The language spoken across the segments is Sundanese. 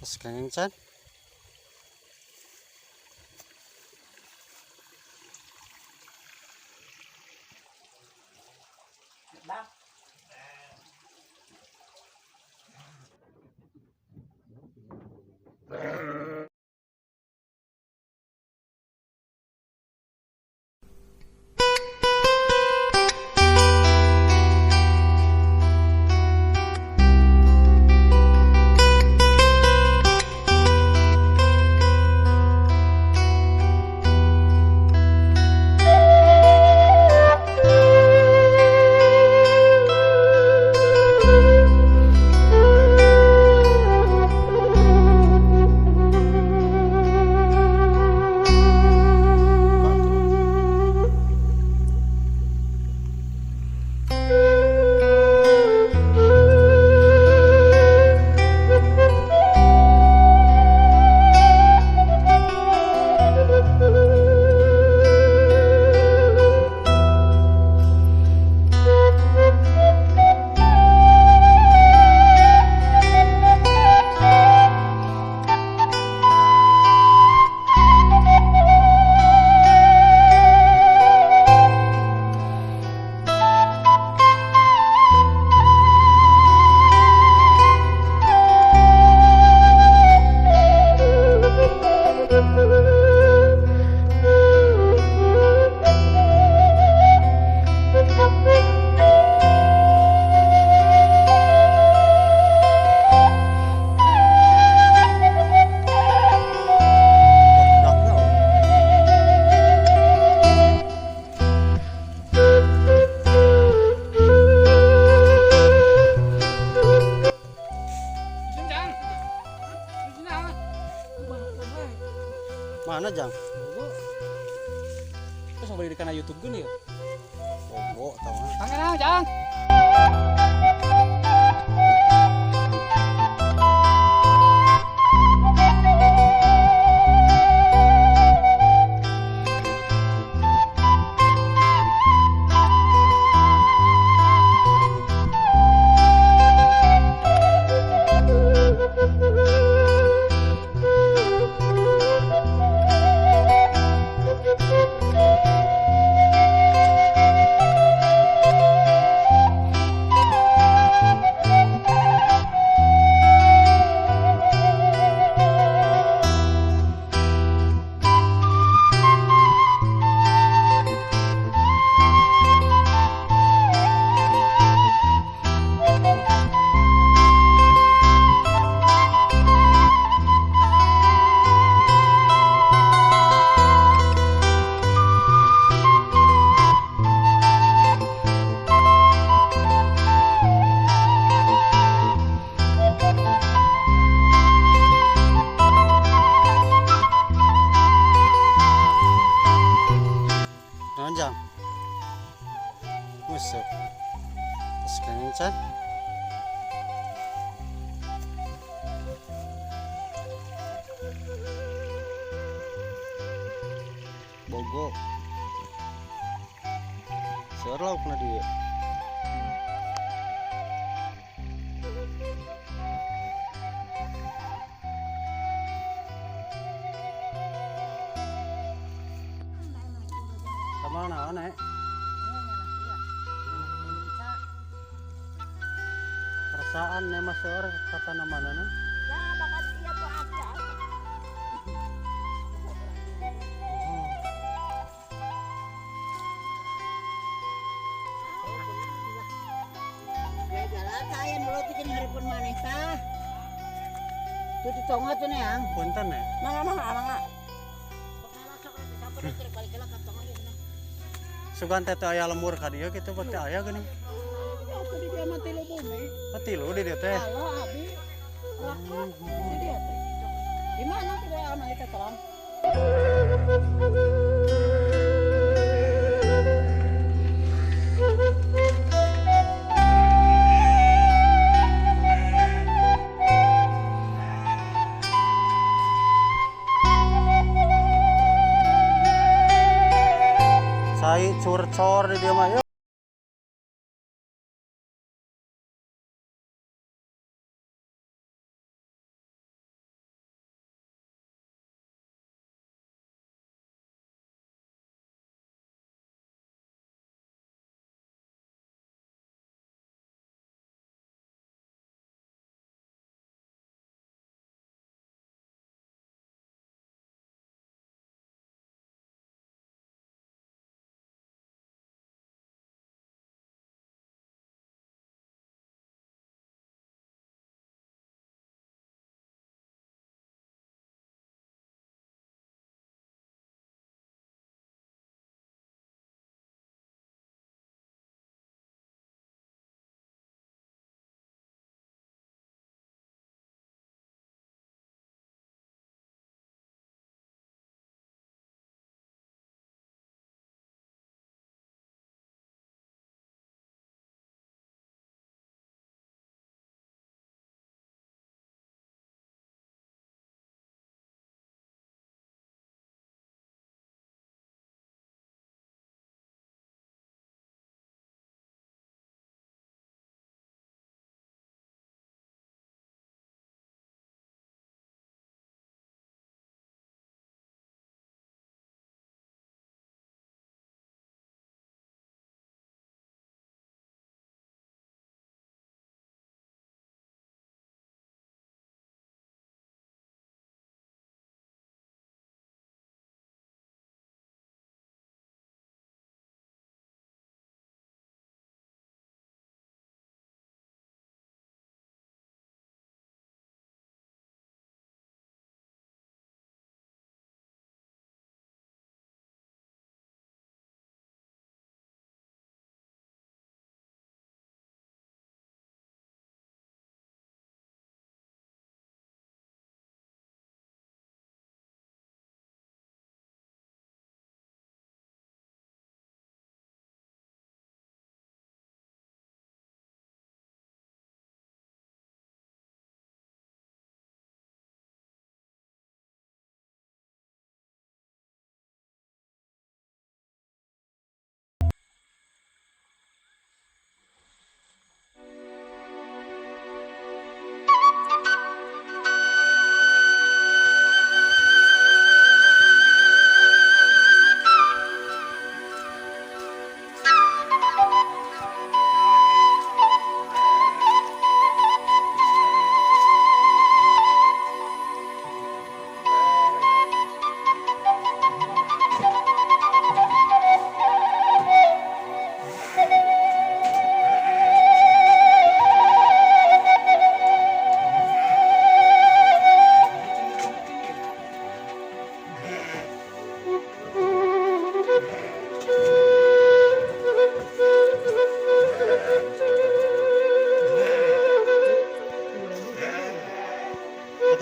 Terus kenging can. Mana Jang? Terus mau beli di kana YouTube gue nih ya? Bogo tau mah. Tangan Jang. Jang. Masuk. Terus kenging can. Bogo. Seur laukna dieu. Mana naon eh? Perasaan nih mas seur kata namana na? Ya bakat iya tuh aja. Ya jalan saya nulot bikin haripun maneh tah. Tuh ditonga tuh nih yang. Punten ya? Mangga mangga mangga. Sugan teh aya lemur ka dieu kitu berarti aya geuning. Atuh di dieu mah tilu bumi. Oh, tilu di dieu teh. Halo abi. Raka di dieu teh. Di mana tidak ana eta terang? Cai curcor di dieu mah.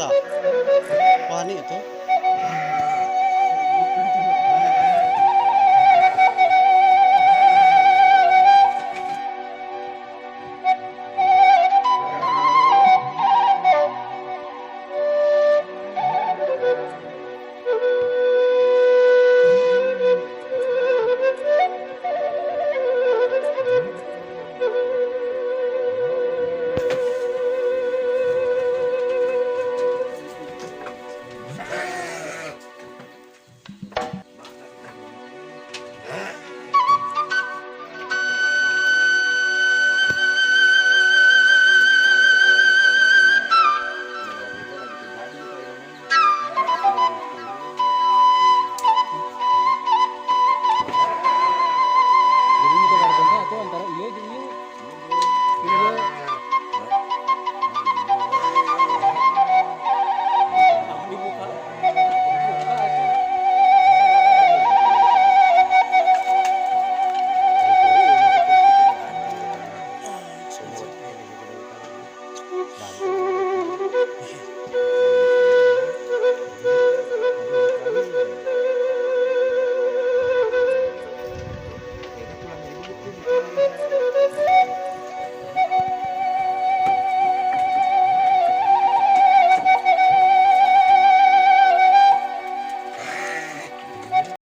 Tah. Wani itu.